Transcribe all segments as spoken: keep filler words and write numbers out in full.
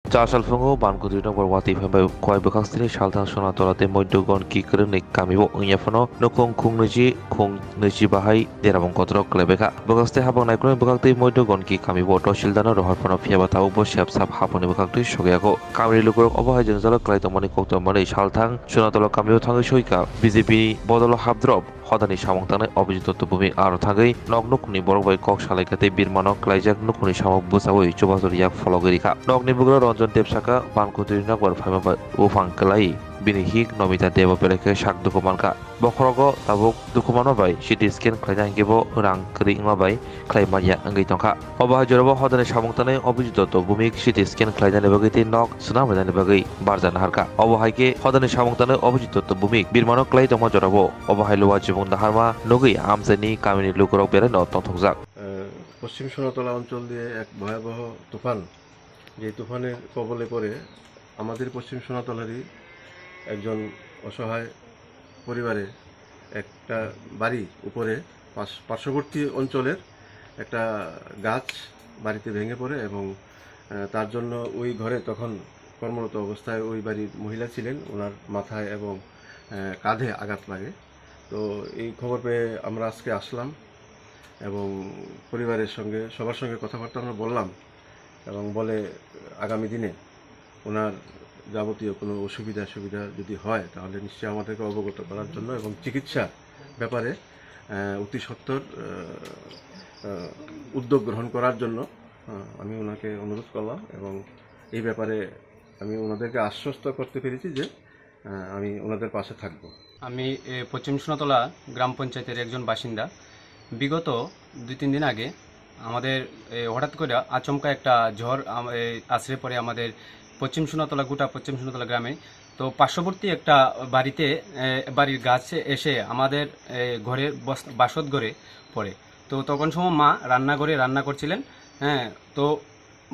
Char salphungo ban kudui nokbar watwi phaimbai kwai bwkhak sini salthang Sonatola tei Moidyo Gonki kwrwngni kamio wngya phano nukhung khung niji khung niji bahai derabung kotorok kwlaibaikha. Bwkhak tei habang naikolni bwkhak tei Moidyo Gonki kamio tohsildano rohor phano phiyaba tabukbo sep sap haphangni bwkhak twi sogyago. Kamini lukurok obo hai jwngjalo kwlai tongmani kok tongmani salthang Sonatola kamio thangwi soika B J P ni bodolo hapdrop. Hodani samung tangnai Abhijit Dotto Bhumik aro thangwi nok nukhungni borok bai kok salaikha tei birmano klaijak nukhungni samung bwchaui chubachu yak phologwi rikha. Nokni bugra Ranjan Deb saka, ban kudui nokbar phaima bai buphang kwlai bini hik Nomita Debo belai khe sak dukhu mankha. Bokhorogo tabuk dukhu manma bai C T scan khlaina hinkhe bo rang kwrwi wngma bai khlai manya wngwi tongkha. Obo hai jorabo hodani samung tangnai Abhijit Dotto Bhumik C T scan khlainani bagwi tei nok swnam rwnani bagwi barja naharkha. Obo hai khe hodani samung tangnai Abhijit Dotto Bhumik birmano klai tongma jorabo obo hai luwa chibung daharma nugwi amchaini kamini lukurok belaino tongthokjak. আহ, পশ্চিম সোনাতলা অঞ্চল দিয়ে এক ভয়াবহ তুফান, যে তুফানের কবলে পড়ে আমাদের পশ্চিম সোনাতলারই একজন অসহায় পরিবারে একটা বাড়ি উপরে পাশ-, পার্শ্ববর্তী অঞ্চলের একটা গাছ বাড়িতে ভেঙে পড়ে এবং, আহ, তার জন্য ওই ঘরে তখন কর্মরত অবস্থায় ওই বাড়ির মহিলা ছিলেন, ওনার মাথায় এবং, আহ, কাঁধে আঘাত লাগে। তো এই খবর পেয়ে আমরা আজকে আসলাম এবং পরিবারের সঙ্গে, সবার সঙ্গে কথাবার্তা আমরা বললাম এবং বলে আগামী দিনে ওনার যাবতীয় কোনো অসুবিধা সুবিধা যদি হয়, তাহলে নিশ্চয়ই আমাদেরকে অবগত করার জন্য এবং চিকিৎসার ব্যাপারে, আহ, অতি সত্বর, আহ, আহ, উদ্যোগ গ্রহণ করার জন্য, আহ, আমি ওনাকে অনুরোধ করলাম এবং এই ব্যাপারে আমি ওনাদেরকে আশ্বস্ত করতে পেরেছি যে, আহ, আমি ওনাদের পাশে থাকব। আমি, এ, পশ্চিম সোনাতলা গ্রাম পঞ্চায়েতের একজন বাসিন্দা। বিগত দুই তিন দিন আগে আমাদের, এ, হঠাৎ করে আচমকা একটা ঝড় আম-, এ, আছড়ে পড়ে আমাদের পশ্চিম সোনাতলা, গোটা পশ্চিম সোনাতলা গ্রামে। তো পার্শ্ববর্তী একটা বাড়িতে, এ, বাড়ির গাছ এসে আমাদের, এ, ঘরের বস-, বাসত ঘরে পড়ে। তো তখন সময় মা রান্নাঘরে রান্না করছিলেন। হ্যাঁ, তো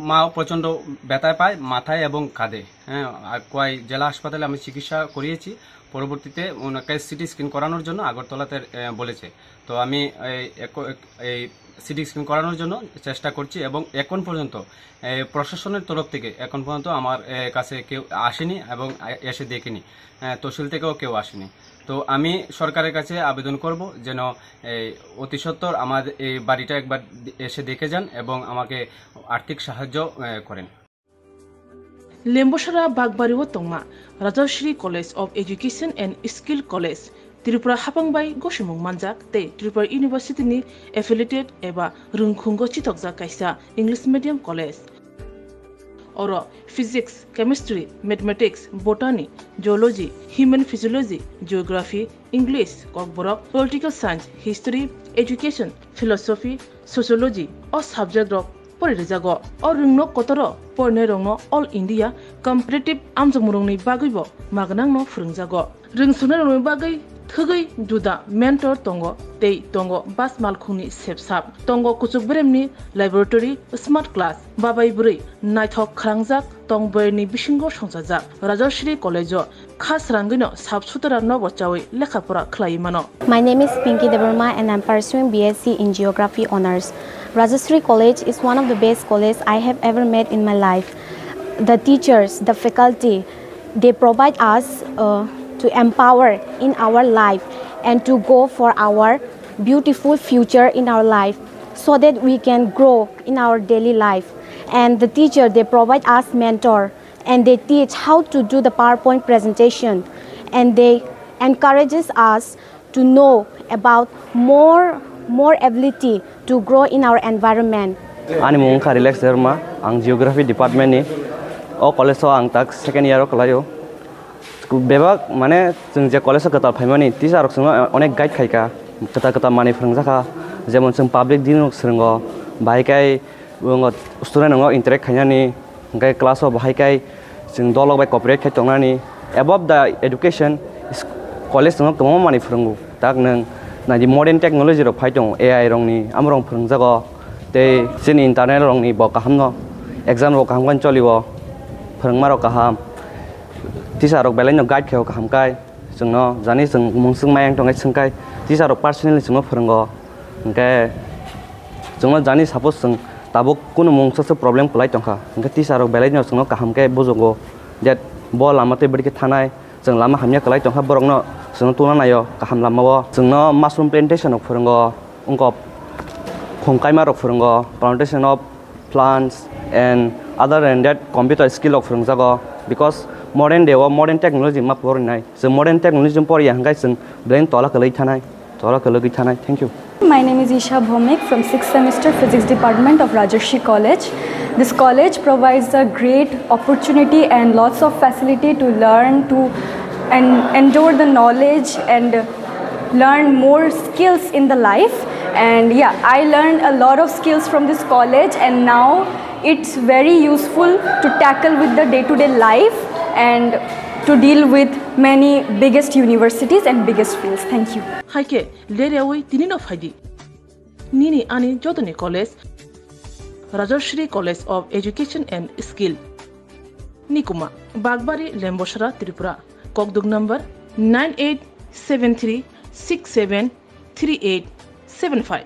মাও প্রচণ্ড ব্যথা পায় মাথায় এবং কাঁধে। হ্যাঁ, আর কোয়াই জেলা হাসপাতালে আমি চিকিৎসা করিয়েছি। পরবর্তীতে ওনাকে সিটি স্ক্যান করানোর জন্য আগরতলাতে, এ, বলেছে। তো আমি এই এক-, এক-, এই সিটি স্ক্যান করানোর জন্য চেষ্টা করছি এবং এখন পর্যন্ত, এ, প্রশাসনের তরফ থেকে এখন পর্যন্ত আমার, এ, কাছে কেউ আসেনি এবং এ-, এসে দেখেনি। এ, তহসিল থেকেও কেউ আসেনি। তো আমি সরকারের কাছে আবেদন করব যেন এই অতি সত্বর আমাদের এই বাড়িটা একবার এসে দেখে যান এবং আমাকে আর্থিক সাহায্য, এ, করেন। Lembosara Bakbari o tongma Rajashree College of Education and Skill College, Tripura hapang bai gosimung manjak tei Tripura University ni affiliated eba rwngkhungo chitokjak kaisa English medium college. Oro physics, chemistry, mathematics, botany, zoology, human physiology, geography, English, kokborok, political science, history, education, philosophy, sociology o subject rok pori rijago. O rwngno kotoro porinai rokno All India competitive amjokmung rokni bagwi bo magnang no phwrwngjago. Rwng swngnarokni bagwi thwgwi juda mentor tongo tei tongo bus malkhungni sepsap, tongo kuchuk beremni laboratory, smart class, babai bwrwi naithok khalangjak tong bwrwini bisingo songchajak Rajashree College-o kha srangwino sap sutara nobo chawi lekha pora khlaiwi mano. My name is Pinky Debbarma and I'm pursuing B S C in Geography Honours. Rajashree College is one of the best college I have ever met in my life. The teachers, the faculty, they provide us, uh, to empower in our life and to go for our beautiful future in our life so that we can grow in our daily life. And the teacher, they provide us mentor and they teach how to do the PowerPoint presentation and they encourages us to know about more, more ability to grow in our environment. Ani mung wngkha Relax Debbarma, ang Geography Department ni. O college o ang tak second year o kwlaio. Bebak, mane, chwng je college o kwtal phaimani, teacher rok chwngno onek guide khaikha, kwtal kwtal manwi phwrwngjakha, jemon chwng public dealing rok swrwngo, bahai khe Bo wngkha student rokno interact khainani, hwnkhe class o bahai khe chwng dolok bai cooperate khai tongnani. Above the education, is-, college no kwbangma manwi phwrwngo. Tak nwng naidi modern technology rok phai tongo, A I rokni, amo rok phwrwngjago. Tei chini internal rokni bo kaham no, exam rok kaham khe cholio, phwrwngma rok kaham, teacher rok belai no guide khaio kaham khe. Chwngno jani chwng mungswk mayang tongkhe swngkhe teacher rok personally chwngno phwrwngo. Hwnkhe chwngno jani suppose chwng Tabuk kunu mungsa se problem kwlai tongkha, hwnkhe teacher rok belai no chwngno kaham khe bujugo, that bo lama tei bwrwi khe thanai, chwng lama hamya kwlai tongkha, borokno chwngno tungna naio kaham lamao. Chwngno mushroom plantation rok phwrwngo, wngkok khum kaima rok phwrwngo, plantation of plants and other than that computer skill rok phwrwngjago, because modern day o modern technology ma porinai, chwng modern technology poriya hwnkhe chwng belai tola kwlwi thanai. Thank you. My name is Isha Bhomik from sixth semester Physics Department of Rajarshi College. This college provides a great opportunity and lots of facility to learn, to and endure the knowledge and learn more skills in the life. And yeah, I learned a lot of skills from this college, and now it's very useful to tackle with the day-to-day life and to deal with many biggest universities and biggest fields. Thank you. Hai khe ler yaui tini no phai di. Nini ani jotoni college, Rajashri College of Education and Skill, Nikuma, Bagbari, Lembosra, Tripura. Kokduk number nine eight seven three six seven three eight seven five.